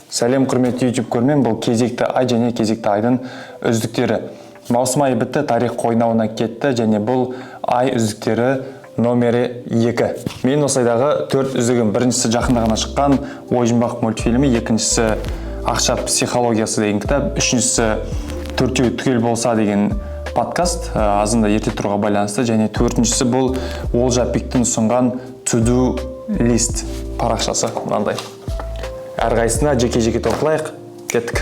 Сәлем, құрметті YouTube көрермен! Бұл кезекті ай және кезекті айдың үздіктері. Маусым айы бітті, тарих қойнауына кетті және бұл ай үздіктері номері 2. Мен осы айдағы төрт үздігім: біріншісі жақында ғана шыққан «Ой жұмбақ» мультфильмі, екіншісі «Ақша психологиясы» деген кітап, үшіншісі «Төртеу түгел болса» деген подкаст, азында ерте тұруға байланысты, және төртіншісі бұл Олжа Пиктің ұсынған to do list парақшасы мынандай. Әрқайсысына жеке жеке тоқталайық. Кеттік.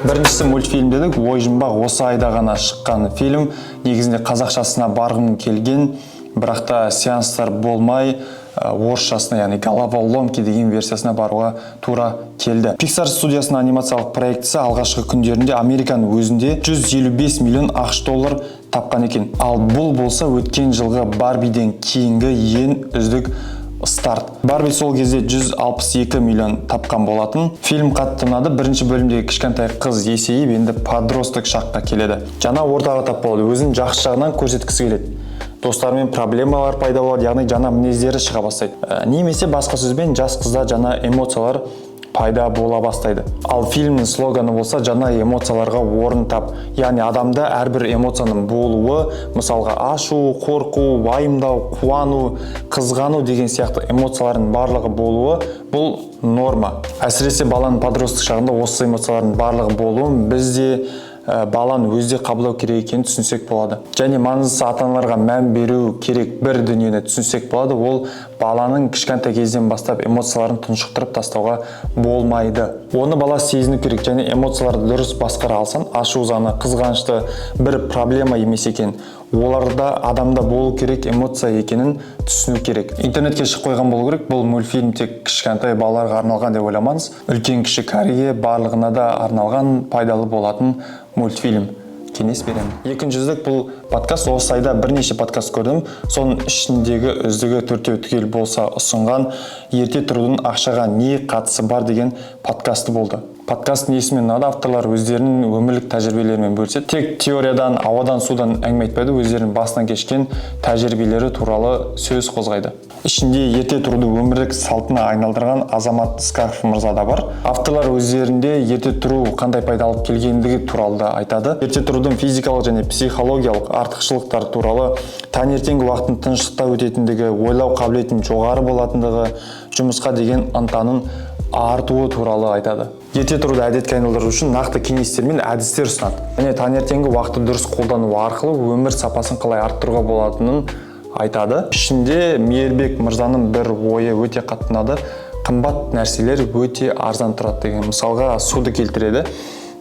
Біріншісі мультфильм дедік. «Ой жұмбақ» осы айда ғана шыққан фильм. Негізінде қазақшасына барғым келген, бірақ та сеанстар болмай, орысшасына, яғни «Головоломки» деген версиясына баруға тура келді. Pixar студиясының анимациялық проектісі алғашқы күндерінде Американың өзінде 155 миллион АҚШ доллар тапқан екен. Ал бұл болса өткен жылғы «Барбиден» кейінгі ең үздік старт. «Барби» сол кезде 162 миллион тапқан болатын. Фильм қатты ұнады. Бірінші бөлімдегі кішкентай қыз есейіп, енді подросток шаққа келеді. Жаңа ортаға тап болады, өзін жақсы жағынан көрсеткісі келеді. Достарымен проблемалар пайда болады, яғни жаңа мінездері шыға бастайды. Немесе басқа сөзбен, жас қызда жаңа эмоциялар пайда бола бастайды. Ал фильмнің слоганы болса «Жаңа эмоцияларға орын тап», яғни адамда әрбір эмоцияның болуы, мысалға, ашу, қорқу, уайымдау, қуану, қызғану деген сияқты эмоциялардың барлығы болуы бұл норма. Әсіресе баланың подросток шағында осы эмоциялардың барлығы болуын біз де, баланың өзі де қабылдау керек екенін түсінсек болады. Және маңыздысы, ата аналарға мән беру керек бір дүниені түсінсек болады: ол баланың кішкентай кезден бастап эмоцияларын тұншықтырып тастауға болмайды. Оны бала сезіну керек және эмоцияларды дұрыс басқара алсаң, ашу, ызаны, қызғанышты бір проблема емес екен, оларда адамда болу керек эмоция екенін түсіну керек. Интернетке шығып қойған болу керек. Бұл мультфильм тек кішкентай балаларға арналған деп ойламаңыз. Үлкен, кіші, кәріге, барлығына да арналған, пайдалы болатын мультфильм, кеңес беремін. Екінші үздік бұл подкаст. Осы айда бірнеше подкаст көрдім. Соның ішіндегі үздігі «Төртеу түгел болса» ұсынған «Ерте тұрудың ақшаға не қатысы бар» деген подкасты болды. Подкаст несімен ұнады? Авторлар өздерінің өмірлік тәжірибелерімен бөліседі. Тек теориядан, ауадан судан әңгіме айтпайды, өздерінің басынан кешкен тәжірибелері туралы сөз қозғайды. Ішінде ерте тұруды өмірлік салтына айналдырған Азамат Скаф мырза да бар. Авторлар өздерінде ерте тұру қандай пайда алып келгендігі туралы да айтады. Ерте тұрудың физикалық және психологиялық артықшылықтары туралы, таңертеңгі уақыттың тыныштықта өтетіндігі, ойлау қабілетінің жоғары болатындығы, жұмысқа деген ынтаның артуы туралы айтады. Ерте тұруды әдетке айналдыру үшін нақты кеңестер мен әдістер ұсынады және таңертеңгі уақытты дұрыс қолдану арқылы өмір сапасын қалай арттыруға болатынын айтады. Ішінде Мейірбек мырзаның бір ойы өте қатты ұнады: қымбат нәрселер өте арзан тұрады деген. Мысалға, суды келтіреді: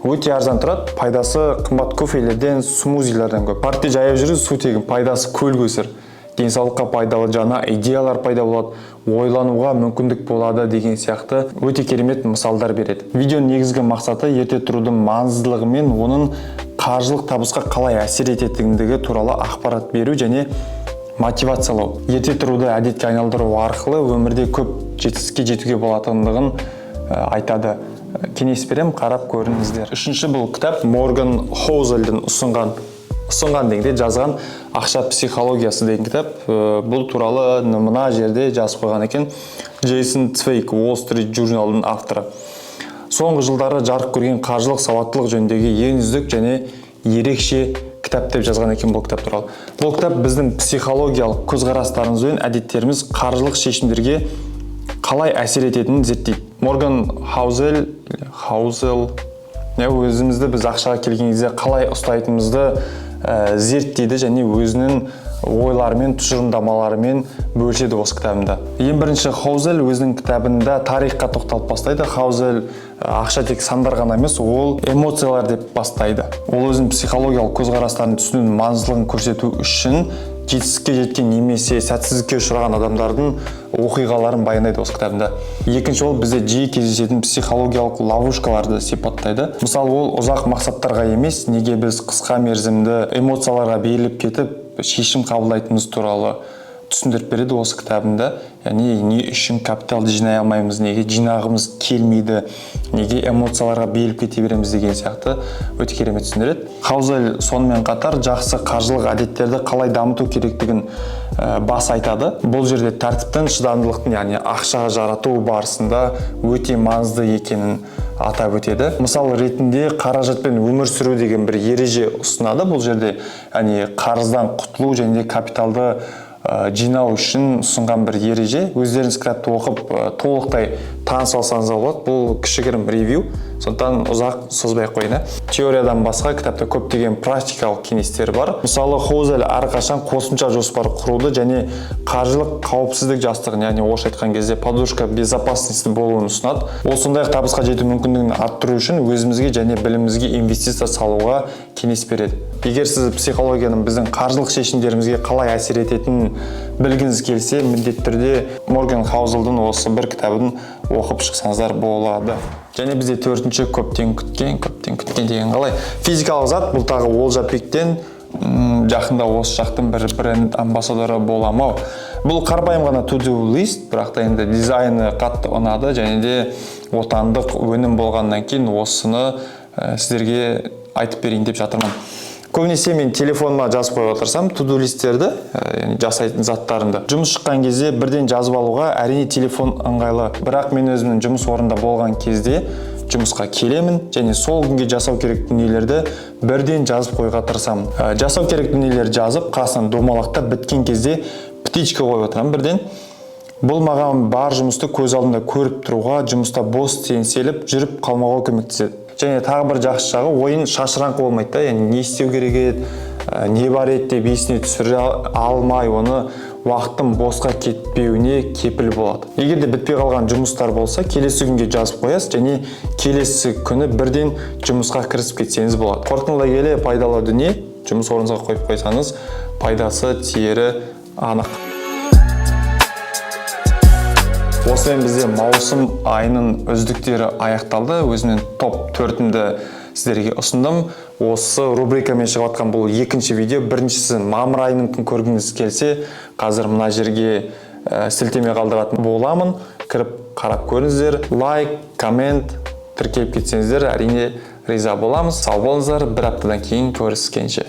өте арзан тұрады, пайдасы қымбат кофелерден, смузилерден көп. Паркте жаяу жүру, су тегін, пайдасы көл көсір, денсаулыққа пайдалы, жаңа идеялар пайда болады, ойлануға мүмкіндік болады деген сияқты өте керемет мысалдар береді. Видеоның негізгі мақсаты ерте тұрудың маңыздылығы мен оның қаржылық табысқа қалай әсер ететіндігі туралы ақпарат беру және мотивациялау. Ерте тұруды әдетке айналдыру арқылы өмірде көп жетістікке жетуге болатындығын айтады. Кеңес беремін, қарап көріңіздер. Үшінші бұл кітап, Морган Хоузельдің ұсынған дегенде жазған «Ақша психологиясы» деген кітап. Бұл туралы мына жерде жазып қойған екен Джейсон Цвейк, Wall Street Journalдың авторы. Соңғы жылдары жарық көрген қаржылық сауаттылық жөніндегі ең үздік және ерекше кітап деп жазған екен бұл кітап туралы. Бұл кітап біздің психологиялық көзқарастарымыз бен әдеттеріміз қаржылық шешімдерге қалай әсер ететінін зерттейді. Морган Хаузел өзімізді біз ақшаға келген кезде қалай ұстайтынымызды зерттейді және өзінің ойларымен, тұжырымдамаларымен бөліседі осы кітабында. Ең бірінші Хаузел өзінің кітабында тарихқа тоқталып бастайды. Хаузел ақша тек сандар ғана емес, ол эмоциялар деп бастайды. Ол өзінің психологиялық көзқарастарын түсінудің маңыздылығын көрсету үшін жетістікке жеткен немесе сәтсіздікке ұшыраған адамдардың оқиғаларын баяндайды осы кітабында. Екінші, ол бізде жиі кездесетін психологиялық ловушкаларды сипаттайды. Мысалы, ол ұзақ мақсаттарға емес, неге біз қысқа мерзімді эмоцияларға беріліп кетіп шешім қабылдайтынымыз туралы Түсіндіріп береді осы кітабында, яғни не үшін капиталды жинай алмаймыз, неге жинағымыз келмейді, неге эмоцияларға беріліп кете береміз деген сияқты өте керемет түсіндіреді Хаузель. Сонымен қатар жақсы қаржылық әдеттерді қалай дамыту керектігін баса айтады. Бұл жерде тәртіптің, шыдамдылықтың, яғни ақша жарату барысында өте маңызды екенін атап өтеді. Мысал ретінде қаражатпен өмір сүру деген бір ереже ұсынады бұл жерде, яғни қарыздан құтылу және де капиталды жинау үшін ұсынған бір ереже. Өздеріңіз кітапты оқып, толықтай таныса алсаңыз да болады. Бұл кішігірім ревью, сондықтан ұзақ созбай ақ қояйын, иә. Теориядан басқа кітапта көптеген практикалық кеңестер бар. Мысалы, Хоузель әрқашан қосымша жоспар құруды және қаржылық қауіпсіздік жастығын, яғни орысша айтқан кезде подушка безопасности болуын ұсынады. Ол сондай ақ табысқа жету мүмкіндігін арттыру үшін өзімізге және білімімізге инвестиция салуға кеңес береді. Егер сіз психологияның біздің қаржылық шешімдерімізге қалай әсер ететінін білгіңіз келсе, міндетті түрде Морген Хаузелдің осы бір кітабын оқып шықсаңыздар болады. Және бізде төртінші, көптен күткен, көптен күткен деген қалай, физикалық зат. Бұл тағы Олжа Пиктен. Жақында осы жақтың бір бренд амбассадоры боламын ау. Бұл қарапайым ғана to do list, бірақ та енді дизайны қатты ұнады және де отандық өнім болғаннан кейін осыны сіздерге айтып берейін деп жатырмын. Көбінесе мен телефоныма жазып қоюға тырысамын to do листтерді, яғни жасайтын заттарымды. Жұмыс шыққан кезде бірден жазып алуға, әрине, телефон ыңғайлы, бірақ мен өзімнің жұмыс орнында болған кезде жұмысқа келемін және сол күнге жасау керек дүниелерді бірден жазып қоюға тырысамын. Жасау керек дүниелерді жазып, қасынан домалақтап, біткен кезде птичка қойып отырамын бірден. Бұл маған бар жұмысты көз алдымда көріп тұруға, жұмыста бос теңселіп жүріп қалмауға көмектеседі. Және тағы бір жақсы жағы, ойын шашыраңқы болмайды да, яғни не істеу керек еді, не бар еді деп есіне түсіре алмай, оны уақыттың босқа кетпеуіне кепіл болады. Егер де бітпей қалған жұмыстар болса, келесі күнге жазып қоясыз және келесі күні бірден жұмысқа кірісіп кетсеңіз болады. Қорытындылай келе, пайдалы дүние. Жұмыс орныңызға қойып қойсаңыз, пайдасы тиері анық. Осымен бізде маусым айының үздіктері аяқталды. Өзімнің топ төртімді сіздерге ұсындым. Осы рубрикамен шығып жатқан бұл екінші видео. Біріншісі мамыр айыныкін көргіңіз келсе, қазір мына жерге сілтеме қалдыратын боламын, кіріп қарап көріңіздер. Лайк, коммент, тіркеліп кетсеңіздер, әрине, риза боламыз. Сау болыңыздар, бір аптадан кейін көріскенше.